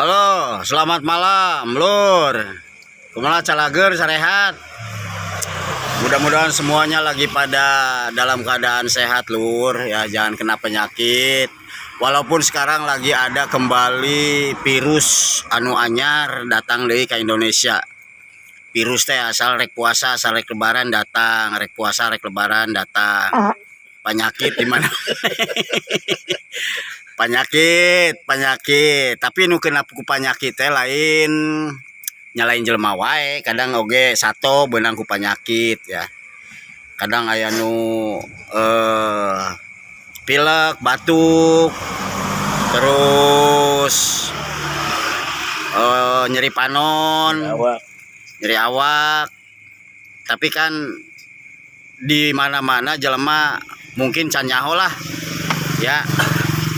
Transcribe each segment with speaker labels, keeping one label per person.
Speaker 1: Halo, selamat malam, Lur. Kumaha, calageur, sarehat? Mudah-mudahan semuanya lagi pada dalam keadaan sehat, Lur, ya, jangan kena penyakit. Walaupun sekarang lagi ada kembali virus anu anyar datang deui ke Indonesia. Virus teh asal rek puasa, asal rek Lebaran datang, rek puasa, rek Lebaran datang. Penyakit di mana? Penyakit, penyakit. Tapi nu kena ku penyakit teh lain nya lain jelema wae, kadang oge sato beunang ku penyakit ya. Kadang aya nu pilek, batuk, terus nyeri panon,
Speaker 2: Awak.
Speaker 1: Nyeri awak. Tapi kan di mana-mana jelema mungkin can nyaho lah. Ya.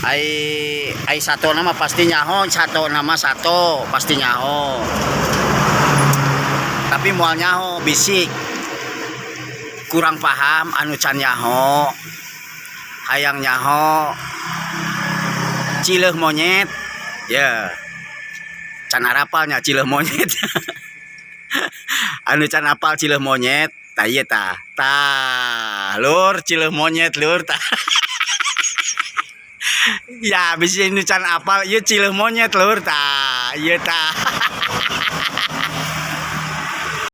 Speaker 1: Ai ai sato na mah pasti nyaho, sato na mah sato pasti nyaho. Tapi moal nyaho bisik kurang paham anu can nyaho, hayang nyaho cileuh monyet ya, can arapalnya cileuh monyet. Anu can apal cileuh monyet, tah ieu, tah tah, Lur, cileuh monyet, Lur, tah. Ya, bisi nu can apal ieu cileuh monyet, Lur, tah ieu tah.